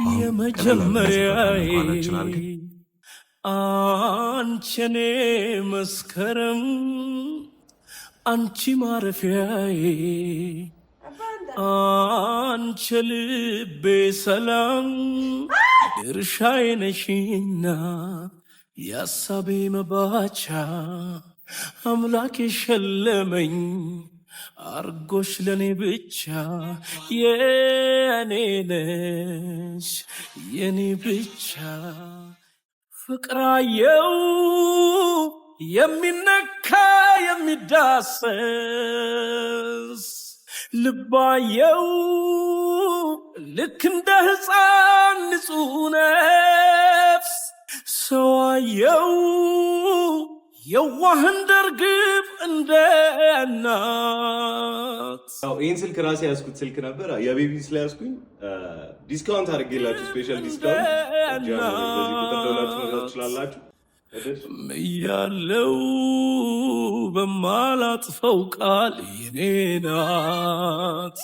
አሁን ቀለል አድርገን የመጀመሪያዬ ሰፋ ኋላችን አድርገን አንቺ የኔ መስከረም፣ አንቺ ማረፊያዬ፣ አንቺ ልቤ ሰላም፣ ድርሻዬ ነሽና የአሳቤ መባቻ፣ አምላክ የሸለመኝ አርጎሽ ለኔ ብቻ፣ የኔ ነሽ የኔ ብቻ። ፍቅራየው የሚነካ የሚዳሰስ፣ ልባየው ልክ እንደ ሕፃን ንጹሕ ነፍስ፣ ሰዋየው የዋህ እንደ ርግብ እንደ እናት። ያው ይህን ስልክ ራሴ ያዝኩት ስልክ ነበር። የ baby ስለያዝኩኝ discount አድርጌላችሁ special discount በዚህ ቁጥር ደውላችሁ መግዛት ትችላላችሁ። እያለው በማላጥፈው ቃል የኔ ናት።